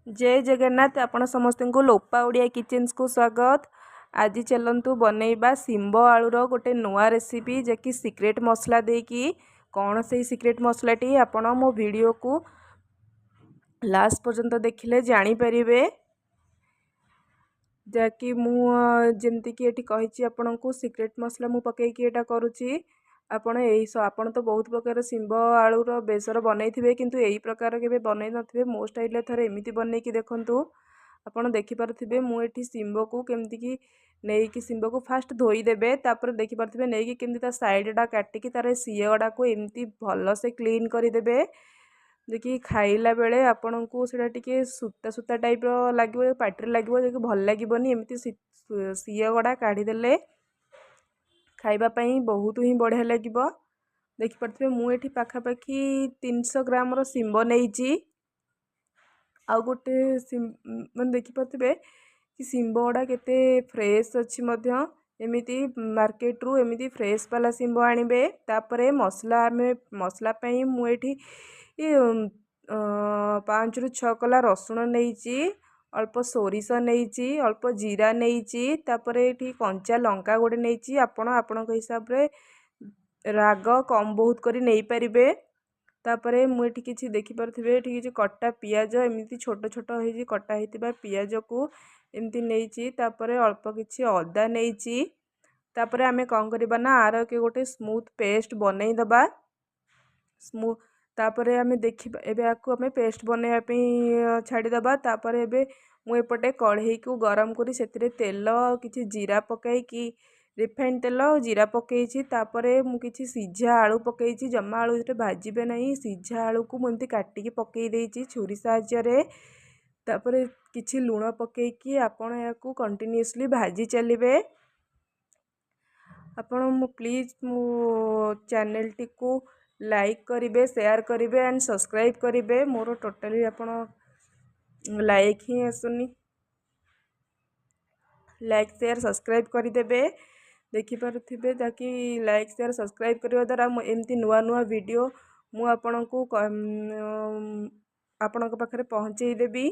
ଜୟ ଜଗନ୍ନାଥ। ଆପଣ ସମସ୍ତଙ୍କୁ ଲୋପା ଓଡ଼ିଆ କିଚେନ୍ସକୁ ସ୍ୱାଗତ। ଆଜି ଚାଲନ୍ତୁ ବନେଇବା ଶିମ୍ବ ଆଳୁର ଗୋଟେ ନୂଆ ରେସିପି, ଯାହାକି ସିକ୍ରେଟ୍ ମସଲା ଦେଇକି। କ'ଣ ସେଇ ସିକ୍ରେଟ୍ ମସଲାଟି, ଆପଣ ମୋ ଭିଡ଼ିଓକୁ ଲାଷ୍ଟ ପର୍ଯ୍ୟନ୍ତ ଦେଖିଲେ ଜାଣିପାରିବେ। ଯାହାକି ମୁଁ ଯେମିତିକି ଏଠି କହିଛି ଆପଣଙ୍କୁ, ସିକ୍ରେଟ୍ ମସଲା ମୁଁ ପକାଇକି ଏଇଟା କରୁଛି। ଆପଣ ତ ବହୁତ ପ୍ରକାର ଶିମ୍ବ ଆଳୁର ବେସର ବନେଇଥିବେ, କିନ୍ତୁ ଏଇ ପ୍ରକାର କେବେ ବନେଇ ନଥିବେ। ମୋ ଷ୍ଟାଇଲରେ ଥରେ ଏମିତି ବନେଇକି ଦେଖନ୍ତୁ। ଆପଣ ଦେଖିପାରୁଥିବେ, ମୁଁ ଏଠି ଶିମ୍ବକୁ କେମିତିକି ନେଇକି, ଶିମ୍ବକୁ ଫାଷ୍ଟ ଧୋଇଦେବେ। ତାପରେ ଦେଖିପାରୁଥିବେ, ନେଇକି କେମିତି ତା ସାଇଡ଼ଟା କାଟିକି ତାର ଶିଅଟାକୁ ଏମିତି ଭଲସେ କ୍ଲିନ୍ କରିଦେବେ। ଦେଖି ଖାଇଲା ବେଳେ ଆପଣଙ୍କୁ ସେଇଟା ଟିକେ ସୂତା ସୂତା ଟାଇପ୍ର ଲାଗିବ, ପାଟିରେ ଲାଗିବ, ଯେ ଭଲ ଲାଗିବନି। ଏମିତି ଶିଅ ଗୁଡ଼ା କାଢ଼ିଦେଲେ ଖାଇବା ପାଇଁ ବହୁତ ହିଁ ବଢ଼ିଆ ଲାଗିବ। ଦେଖିପାରୁଥିବେ, ମୁଁ ଏଠି ପାଖାପାଖି 300 ଗ୍ରାମର ଶିମ୍ବ ନେଇଛି। ଆଉ ଗୋଟେ ମାନେ ଦେଖିପାରୁଥିବେ କି ଶିମ୍ବ ଗୁଡ଼ା କେତେ ଫ୍ରେଶ୍ ଅଛି ମଧ୍ୟ। ଏମିତି ମାର୍କେଟରୁ ଏମିତି ଫ୍ରେଶ୍ ବାଲା ଶିମ୍ବ ଆଣିବେ। ତାପରେ ମସଲା, ଆମେ ମସଲା ପାଇଁ ମୁଁ ଏଠି 5ରୁ 6 କଲା ରସୁଣ ନେଇଛି, ଅଳ୍ପ ସୋରିଷ ନେଇଛି, ଅଳ୍ପ ଜିରା ନେଇଛି। ତାପରେ ଏଠି କଞ୍ଚା ଲଙ୍କା ଗୋଟେ ନେଇଛି। ଆପଣ ଆପଣଙ୍କ ହିସାବରେ ରାଗ କମ୍ ବହୁତ କରି ନେଇପାରିବେ। ତାପରେ ମୁଁ ଏଠି କିଛି, ଦେଖିପାରୁଥିବେ, ଏଠି କିଛି କଟା ପିଆଜ, ଏମିତି ଛୋଟ ଛୋଟ ହେଇଛି, କଟା ହେଇଥିବା ପିଆଜକୁ ଏମିତି ନେଇଛି। ତାପରେ ଅଳ୍ପ କିଛି ଅଦା ନେଇଛି। ତାପରେ ଆମେ କ'ଣ କରିବା ନା ଆର କି ଗୋଟେ ସ୍ମୁଥ୍ ପେଷ୍ଟ ବନେଇଦେବା। ତାପରେ ଆମେ ଦେଖିବା, ଏବେ ଆକୁ ଆମେ ପେଷ୍ଟ ବନେଇବା ପାଇଁ ଛାଡ଼ିଦେବା। ତାପରେ ଏବେ ମୁଁ ଏପଟେ କଢ଼େଇକୁ ଗରମ କରି ସେଥିରେ ତେଲ ଆଉ କିଛି ଜିରା ପକାଇକି, ରିଫାଇନ୍ ତେଲ ଆଉ ଜିରା ପକାଇଛି। ତାପରେ ମୁଁ କିଛି ସିଝା ଆଳୁ ପକାଇଛି। ଜମା ଆଳୁ ଏଥିରେ ଭାଜିବେ ନାହିଁ। ସିଝା ଆଳୁକୁ ମୁଁ ଏମିତି କାଟିକି ପକାଇ ଦେଇଛି ଛୁରୀ ସାହାଯ୍ୟରେ। ତାପରେ କିଛି ଲୁଣ ପକାଇକି ଆପଣ ଏହାକୁ କଣ୍ଟିନ୍ୟୁଅସଲି ଭାଜି ଚାଲିବେ। ଆପଣ ମୁଁ ପ୍ଲିଜ୍ ମୋ ଚ୍ୟାନେଲଟିକୁ ଲାଇକ୍ କରିବେ, ସେୟାର କରିବେ ଆଣ୍ଡ ସବସ୍କ୍ରାଇବ୍ କରିବେ। ମୋର ଟୋଟାଲି ଆପଣ ଲାଇକ୍ ହିଁ ଆସୁନି। ଲାଇକ୍, ସେୟାର, ସବସ୍କ୍ରାଇବ୍ କରିଦେବେ। ଦେଖିପାରୁଥିବେ, ତାକି ଲାଇକ୍, ସେୟାର, ସବସ୍କ୍ରାଇବ୍ କରିବା ଦ୍ୱାରା ମୁଁ ଏମିତି ନୂଆ ନୂଆ ଭିଡ଼ିଓ ମୁଁ ଆପଣଙ୍କ ପାଖରେ ପହଞ୍ଚେଇ ଦେବି।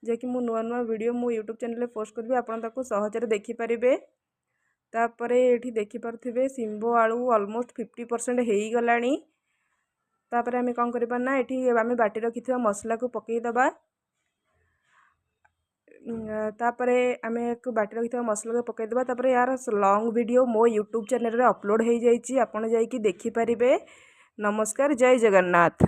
ଯାହାକି ମୁଁ ନୂଆ ନୂଆ ଭିଡ଼ିଓ ମୁଁ ୟୁଟ୍ୟୁବ୍ ଚ୍ୟାନେଲରେ ପୋଷ୍ଟ କରିବି, ଆପଣ ତାକୁ ସହଜରେ ଦେଖିପାରିବେ। ତାପରେ ଏଠି ଦେଖିପାରୁଥିବେ, ଶିମ୍ବ ଆଳୁ ଅଲମୋଷ୍ଟ 50% ହେଇଗଲାଣି। ତାପରେ ଆମେ କ'ଣ କରିବା ନା ଏଠି ଆମେ ବାଟି ରଖିଥିବା ମସଲାକୁ ପକାଇଦେବା। ତାପରେ ଆମେ ଏହାକୁ ବାଟି ରଖିଥିବା ମସଲାକୁ ପକାଇଦେବା। ତାପରେ ଏହାର ଲଙ୍ଗ୍ ଭିଡ଼ିଓ ମୋ ୟୁଟ୍ୟୁବ୍ ଚ୍ୟାନେଲରେ ଅପଲୋଡ଼ ହେଇଯାଇଛି, ଆପଣ ଯାଇକି ଦେଖିପାରିବେ। ନମସ୍କାର, ଜୟ ଜଗନ୍ନାଥ।